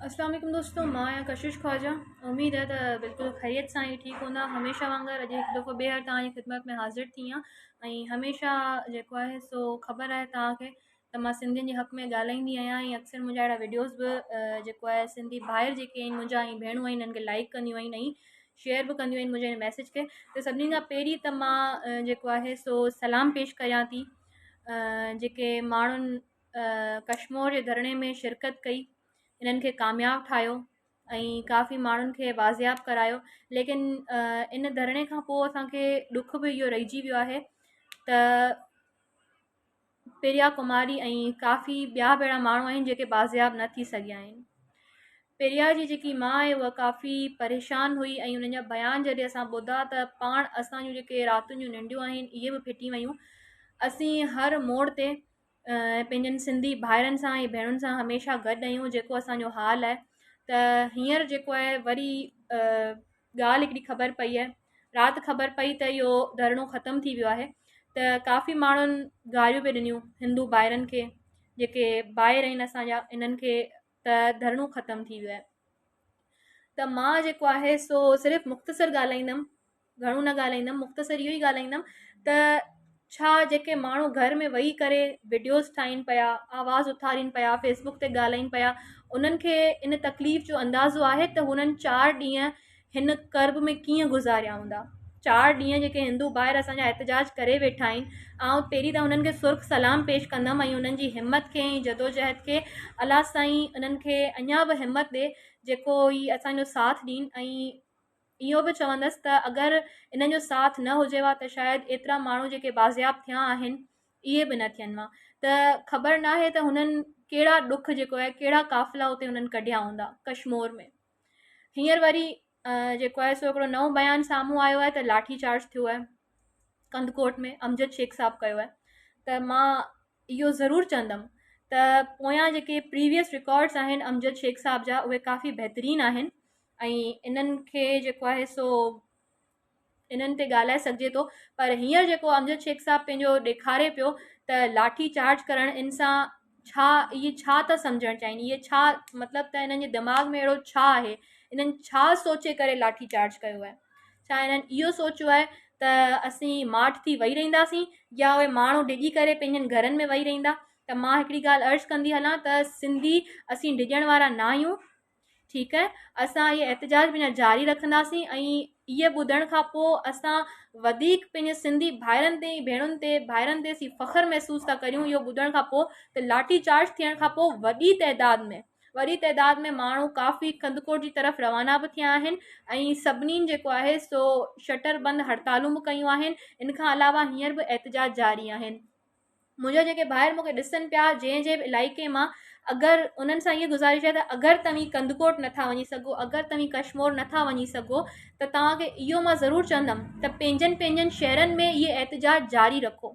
اسلام عليڪم دوستو مان آهيان ڪشش خواجه اميد آهي ته بلڪل خيريت سان ئي ٺيڪ هوندا هميشه وانگر اڄ هڪ دفعو ٻيهر توهان جي خدمت ۾ حاضر ٿي آهيان ۽ هميشه جيڪو آهي سو خبر آهي توهان کي ته مان سنڌين جي حق ۾ ڳالهائيندي آهيان ۽ اڪثر منهنجا اهڙا وڊيوز به جيڪو آهي سنڌي ڀائر جيڪي آهن منهنجا ۽ ڀيڻون آهن انهن کي لائڪ ڪنديون آهن ۽ شيئر به ڪنديون آهن منهنجي هن ميسيج کي ته سڀني کان پهرين ته مان جيڪو آهي سو سلام پيش ڪريان ٿي جيڪي ماڻهن ڪشمور جي ڌرڻي ۾ شرڪت ڪئي انهن کي ڪامياب ٺاهيو ۽ ڪافي ماڻهن کي بازياب ڪرايو ليڪن ان ڌرڻي کان پوءِ اسان کي ڏک به اهو رهجي ويو آهي ته پريا ڪماري ۽ ڪافي ٻيا به اهڙا ماڻهو آهن جيڪي بازياب نه ٿي سگهيا آهن پريا جي جيڪي ماءُ آهي اها ڪافي پريشان هئي ۽ انهن جا بيان جڏهن اسان ٻڌا ته پاڻ اسان جون جيڪي راتن جون ننڊيون آهن اهي به ڦٽي ويون اسين هر موڙ تي پنهنجن سنڌي ڀائرن سان ۽ ڀيڻن سان هميشه گڏ آهيون جيڪو اسان جو حال آهي ته هينئر جيڪو آهي وري ڳالهه هڪڙي خبر پئي آهي رات خبر پئي ته اهو ڌرڻو ختم ٿي ويو آهي ته ڪافي ماڻهن گاريون پئي ڏنيون هندو ڀائرن کي جيڪي ڀائر آهن اسان جا انهن کي ته ڌرڻو ختم ٿي ويو آهي ته مان جيڪو آهي سو صرف مختصر ڳالهائيندم گهڻو نه ڳالهائيندم مختصر اهو ئي ڳالهائيندم ته ڇا جيڪي ماڻهو گهر ۾ ويهي ڪري وڊيوز ٺاهين پيا آواز اٿارين پيا فيس بڪ تي ڳالهائين پيا انهن کي ان تڪليف جو اندازو آهي ته هنن چار ڏينهن هن ڪرب ۾ ڪيئن گذاريا هوندا چار ڏينهن جيڪي هندو ڀائر اسان جا احتجاج ڪري ويٺا آهن آئون پهرين ته هنن کي سرخ سلام پيش ڪندم ۽ انهن جي همت کي ۽ جدوجهد کي الله سائين انهن کي اڃا به همت ڏي جيڪو هي اسان جو ساٿ ڏين ۽ اهو به چوندس ته اگر انهن جو ساٿ نه هجي ها ته شايد ايترا ماڻهو جيڪي بازياب ٿيا آهن اهي به نه ٿين ها ته خبر ناهي ته هنن ڪهڙا ڏک جيڪو آهي ڪهڙا قافلا اتي هنن ڪڍيا هوندا ڪشمور ۾ هينئر وري جيڪو آهي سو هڪڙو نئون بيان سامهون آيو آهي ته لاٺي چارج ٿيو آهي ڪنڌڪوٽ ۾ امجد شيخ صاحب ڪيو آهي ته مان اهو ضرور چوندم ته پويان جيڪي پريويس رڪارڊس آهن امجد شيخ صاحب جا اهي ڪافي بهترين آهن ۽ انهن کي جيڪو آهي سو انهن تي ڳالهائي سگهجي ٿو پر هينئر جيڪو امجد شيخ صاحب پنهنجو ڏيکاري پيو ته لاٺي چارج ڪرڻ ان سان ڇا اهي ڇا ٿا سمجهڻ چاهين اهي ڇا مطلب ته انهن جي دماغ ۾ اهڙو ڇا آهي انهن ڇا سوچي ڪري لاٺي چارج ڪيو آهي ڇا انهن اهو سوچيو آهي ته اسين ماٺ ٿي ويهي رهنداسين يا اهي ماڻهو ڊڄي ڪري پنهنجن گهرن ۾ ويهي رهندا ته مان هڪڙي ڳالهه عرض ڪندي هلان ته سنڌي اسين ڊڄڻ وارا نه آهيون ٺيڪ آهي اسان اهي احتجاج پنهنجا جاري رکنداسين ۽ اهي ٻڌڻ کان پوء اسان وڌيڪ پنهنجي سنڌي ڀائرن تي ڀيڻن تي ڀائرن تي اسين فخر محسوس ٿا ڪريون اهو ٻڌڻ کان پوء ته لاٺي چارج ٿيڻ کان پوء وڏي تعداد ۾ وڏي تعداد ۾ ماڻهو ڪافي ڪنڌڪوٽ جي طرف روانا به ٿيا آهن ۽ سڀني جيڪو آهي سو شٽر بند هڙتالون به ڪيون آهن ان کان علاوه هينئر به احتجاج جاري آهن منهنجا جيڪي ڀائر مون کي ڏسن پيا جنهن جنهن به علائقي مان اگر انهن سان هيء گذارش آهي ته اگر توهين ڪنڌڪوٽ نٿا وڃي سگهو اگر توهين ڪشمور نٿا وڃي سگهو ته توهان کي اهو مان ضرور چوندم ته پنهنجن پنهنجن شهرن ۾ اهي احتجاج جاري رکو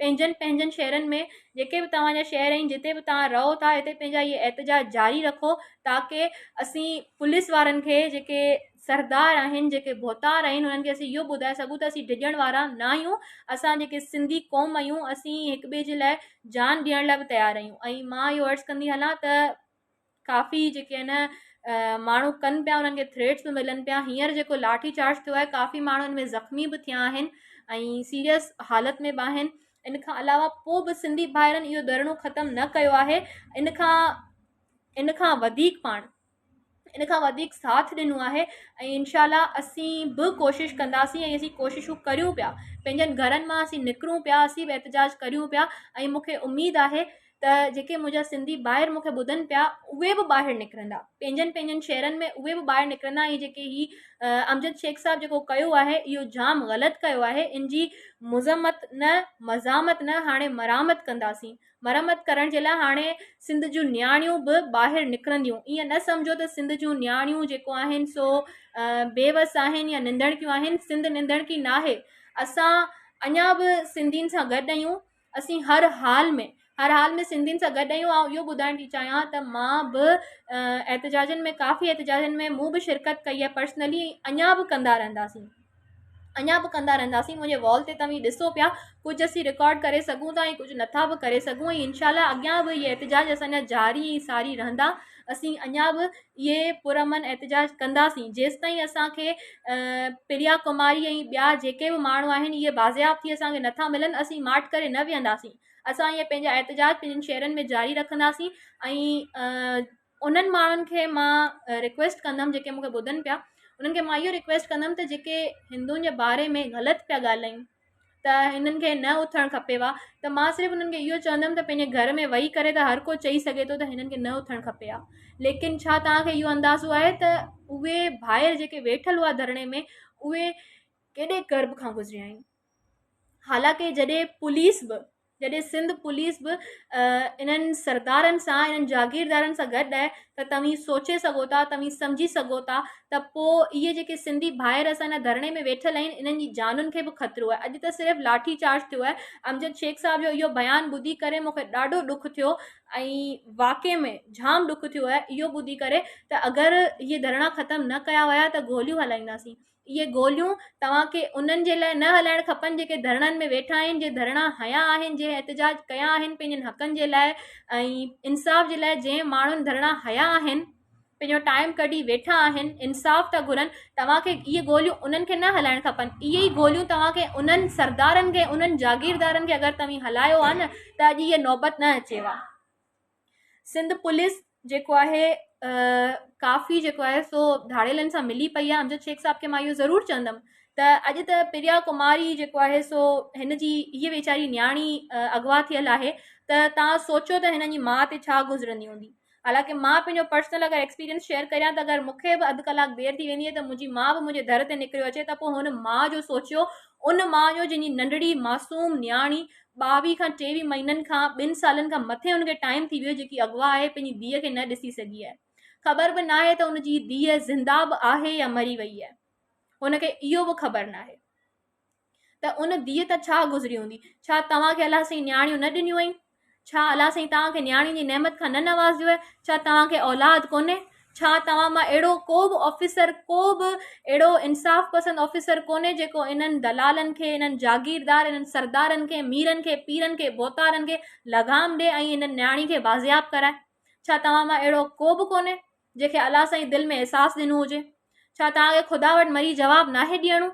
پنهنجن پنهنجن شهرن ۾ جيڪي به توهان جا شهر آهن جتي به توهان رهو ٿا هتي پنهنجا اهي احتجاج جاري رکو تاڪه اسين پوليس وارن کي جيڪي سردار آهن جيڪي ڀوتار آهن انهن کي اسين اهو ٻڌائي سگهون ته اسين ڊڄڻ وارا نه آهيون اسان جيڪي سنڌي قوم آهيون اسين هڪ ٻئي جي لاء جان ڏيڻ لاء به تيار آهيون ۽ مان اهو عرض ڪندي هلان ته ڪافي جيڪي آهن ماڻهو ڪن پيا انهن کي ٿريٽس به ملن پيا هينئر جيڪو لاٺي چارج ٿيو آهي ڪافي ماڻهو ان ۾ زخمي به ٿيا آهن ۽ سيريس حالت ۾ به آهن ان کان علاوه پوء به سنڌي ڀائرن اهو ڌرڻو ختم نه ڪيو آهي ان کان ان کان وڌيڪ پاڻ ان کان وڌيڪ ساٿ ڏنو آهي ۽ انشاء الله اسين به ڪوشش ڪنداسين ۽ اسين ڪوششون ڪريون پيا پنهنجن گهرن مان اسين نڪرون پيا اسين به احتجاج ڪريون پيا ۽ مون کي اميد آهي ته جيڪي منهنجا سنڌي ڀائر مون کي ٻڌن پيا اهي به ٻاهر نڪرندا پنهنجن پنهنجن شهرن ۾ اهي به ٻاهر نڪرندا ۽ جيڪي هي امجد شيخ صاحب جيڪو ڪيو آهي اهو جام غلط ڪيو آهي ان جي مذمت نه مزاحمت نه هاڻي مرامت ڪنداسين مرمت ڪرڻ جي لاء هاڻي سنڌ جون نياڻيون به ٻاهر نڪرنديون ائين نه سمجهو ته سنڌ جون نياڻيون جيڪو آهن سو بيوس آهن يا ننڌڻڪيون آهن سنڌ ننڌڻڪي ناهي اسان اڃا به سنڌين سان گڏ آهيون اسين هر حال ۾ هر حال ۾ سنڌين سان گڏ آهيون آئون اهو ٻڌائڻ ٿي چاهيان ته مان به احتجاجن ۾ ڪافي احتجاجن ۾ مون به شرڪت ڪئي آهي پرسنلي اڃا به ڪندا رهنداسين. اڃا به ڪندا رهنداسين. منهنجي وال تي توهين ڏسو پيا ڪجهه اسين رڪارڊ ڪري سگهون ٿا ۽ ڪجهه نٿا به ڪري سگهون ۽ انشاء الله اڳيان به اهي احتجاج اسان جا جاري ۽ ساري رهندا. اسين اڃا به اهي پرامن احتجاج ڪنداسين جيستائين اسان کي پريا ڪماري ۽ ٻيا جيڪي به ماڻهو آهن اهي بازياب ٿي اسان کي نٿا ملن اسين ماٺ ڪري نه ويهنداسين. اسان اهي پنهنجا احتجاج پنهنجن شهرن ۾ جاري رکنداسين ۽ انهن ماڻهن کي مان رڪويسٽ ڪندم جيڪي مون کي ٻڌن پيا انهن کي مان اهو رڪويسٽ ڪندم ته جيڪي هندن جي باري ۾ غلط پيا ڳالهائين ته هنن کي نه اٿڻ کپي ها ته مان صرف انهن کي اهو چوندم ته پنهنجي گهر ۾ ويهي ڪري ته هر ڪو چئي سگهي ٿو ته هنن کي نه اٿڻ کپي ها ليڪن ڇا توهان کي اهو اندازو آهي ته اهي ڀائر جيڪي ويٺل هئا ڌرڻي ۾ اهي ڪيڏي ڪرب کان گذريا آهن. حالانڪه جڏهن پوليس به جڏهن سنڌ پوليس به انهن سردارن سان انهن جاگيردارن سان گڏ آهي ته توهين سوچي سگهو ٿا توهين سمجهي سگهو ٿا ته پوء اهي جيڪي سنڌي ڀائر اسان جا ڌرڻي ۾ ويٺل آهن انهن جي جانن کي به خطرو آهي اڄ ته صرف لاٺي چارج ٿيو آهي امجد شيخ صاحب جو اهو بيان ٻڌي ڪري مون کي ڏاڍو ڏک ٿيو ۽ واقعي ۾ جام ڏک ٿيو آهي اهو ٻڌي ڪري ته اگر اهي ڌرڻا ختم نه ڪيا ويا ته گوليون هلائينداسين اهي گوليون توهان کي انهن جي لاء نه هلائڻ کپن جيڪي ڌرڻن ۾ ويٺا آهن، جنهن ڌرڻا هنيا آهن، جنهن احتجاج ڪيا آهن پنهنجن حقن جي لاء ۽ انصاف جي لاء جنهن ماڻهن ڌرڻا هنيا آهن، پنهنجو ٽائيم ڪڍي ويٺا آهن، انصاف ٿا گهرن، توهان کي اهي گوليون انهن کي نه هلائڻ کپن، اهي ئي گوليون توهان کي انهن سردارن کي، انهن جاگيردارن کي اگر توهين هلايو ها نه ته اڄ اها نوبت نه اچي ها. سنڌ پوليس جيڪو آهي ڪافي جيڪو آهي سو ڌاڙيلن سان ملي پئي آهي امجد شيخ صاحب کي مان اهو ضرور چوندم ته اڄ ته پريا ڪماري جيڪو آهي سو هن جي هيء ويچاري نياڻي اغوا ٿيل آهي ته توهان سوچو ته هن جي ماء تي ڇا گذرندي هوندي حالانڪه مان پنهنجو پرسنل اگر ايڪسپيرينس شيئر ڪريان ته اگر مون کي به اڌ ڪلاڪ دير ٿي ويندي آهي ته منهنجي ماء به منهنجي در تي نڪريو اچي ته پوء هن ماء جو سوچيو ان ماء جو جنهن جي ننڍڙي معصوم نياڻي 22 کان 23 مهينن کان ٻن سالن کان مٿي ان کي ٽائيم ٿي ويو جيڪي اغوا آهي پنهنجي ڌيء کي نه ڏسي سگهي آهي خبر به ناهي ته ان جي ڌيء زنده به آهي يا مري وئي آهي هن کي اهو به خبر ناهي ته ان ڌيء تان ڇا گذري هوندي؟ ڇا توهان کي الله سائين نياڻيون نه ڏنيون آهن؟ ڇا الله سائين توهان کي نياڻين جي نعمت کان نه نوازيو آهي؟ ڇا توهان کي اولاد ڪونهي؟ ڇا توهان مان اهڙو ڪو به آفيسر ڪو به اهڙو انصاف پسند آفيسر ڪونهي جيڪو انهن دلالن کي انهن جاگيردار انهن سردارن کي ميرن کي پيرن کي ڀوتارن کي لغام ڏي ۽ انهن نياڻي کي بازياب ڪرائي؟ ڇا توهان مان اهڙو ڪو به ڪونهي جنهن کي الله سائين دل ۾ احساس ڏنو هجي؟ ڇا توهان کي خدا وٽ مري جواب ناهي ڏيڻو؟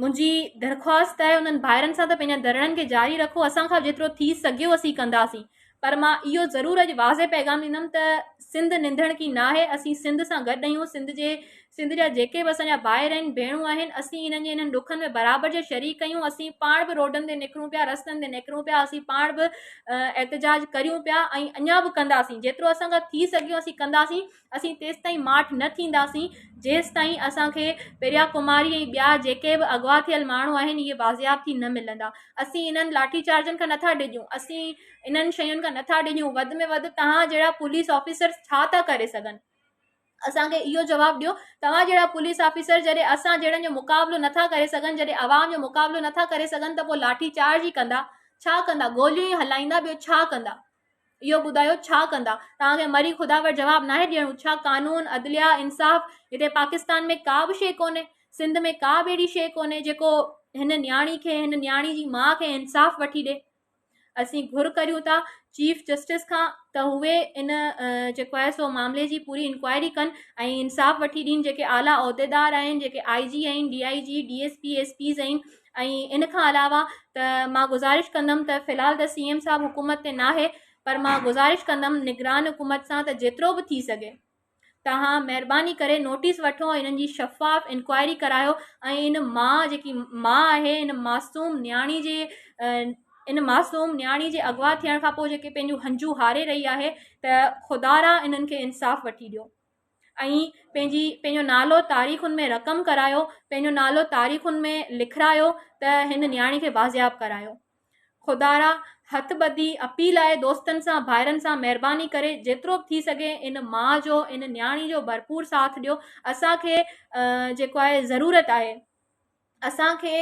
منهنجي درخواست آهي انهن ڀائرن سان ته پنهنجن ڌرڻن کي جاري رکو اسان کان جيترو ٿي سگهيو اسين ڪنداسين پر مان اهو ضرور اڄ واضح پيغام ڏيندم ته سنڌ ننڌڻڪي ناهي اسين سنڌ سان گڏ آهيون سنڌ جي سنڌ جا جيڪي به اسان جا ڀائر آهن ڀيڻون آهن اسين انهن جي انهن ڏکن ۾ برابر جا شريڪ آهيون اسين پاڻ به روڊن تي نڪرون پيا رستن تي نڪرون پيا اسين پاڻ به احتجاج ڪريون پيا ۽ اڃا به ڪنداسين جيترو اسان کان ٿي سگهيو اسين ڪنداسين اسين تيستائين ماٺ نه ٿينداسين، جيستائين اسان کي پريا ڪماري ۽ ٻيا جيڪي به اغوا ٿيل ماڻهو آهن، اهي بازياب ٿي نه ملندا. اسين انهن لاٺي چارجن کان نٿا ڊڄون. اسين انهن شين کان نٿا ڊڄون. وڌ ۾ وڌ توهان جهڙا پوليس آفيسرز ڇا ٿا ڪري سگهن؟ اسان کي اهو جواب ڏيو. توهان جهڙا پوليس آفيسر جڏهن اسان جهڙن جو مقابلو نٿا ڪري سگهن، جڏهن عوام جو مقابلو نٿا ڪري سگهن ته پوء لاٺي چارج ئي ڪندا. ڇا ڪندا؟ گوليون ئي هلائيندا، ٻيو ڇا ڪندا؟ اهو ٻڌايو ڇا ڪندا؟ توهان کي مري خدا وٽ جواب ناهي ڏيڻو ڇا قانون، عدليه، انصاف هتي پاڪستان ۾ ڪا به شيء ڪونهي؟ سنڌ ۾ ڪا به اهڙي شيء ڪونهي جيڪو هن نياڻي کي هن نياڻي جي ماء کي انصاف وٺي ڏي؟ اسين گهر ڪريون ٿا چيف جسٽس کان ته اهي ان جيڪو آهي سو معاملي جي پوري انڪوائري ڪن ۽ انصاف وٺي ڏين جيڪي اعليٰ عهديدار آهن جيڪي آء جي آهن D I G D S P S Ps آهن ۽ ان کان علاوه ته مان گذارش ڪندم ته في الحال ته سي ايم صاحب حڪومت تي ناهي پر مان گذارش ڪندم نگران حڪومت سان ته جيترو به ٿي سگهي توهان مهرباني ڪري نوٽيس وٺو ۽ انهن جي شفاف انڪوائري ڪرايو ۽ ان ماء جيڪي ماء آهي ان معصوم نياڻي جي ان معصوم نياڻي جي اغوا ٿيڻ کان پوء جيڪي پنهنجون هنجون هاري رهي آهي ته خدارا انهن کي انصاف وٺي ڏيو. ۽ پنهنجي پنهنجو نالو تاريخن ۾ رقم ڪرايو پنهنجو نالو تاريخن ۾ لکرايو ته هن نياڻي کي بازياب ڪرايو خدارا هٿ ٻڌي اپيل آهي دوستن سان ڀائرن سان مهرباني ڪري جيترو به ٿي سگهي ان ماء جو ان نياڻي جو ڀرپور ساٿ ڏيو اسان کي جيڪو آهي ضرورت آهي اسان کي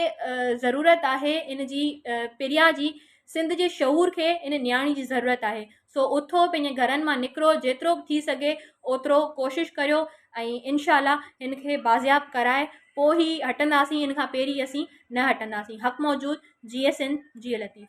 ضرورت آهي ان جي پريا جي سنڌ جي شعور کي ان نياڻي جي ضرورت آهي سو اٿو پنهنجي گهرن مان نڪرو جيترو به ٿي سگهي اوترو ڪوشش ڪريو ۽ انشاء الله هن کي بازياب ڪرائي پوء ئي هٽنداسين ان کان پهرين اسين نه هٽنداسين. حق موجود، جيئي سنڌ، جيئي لطيف.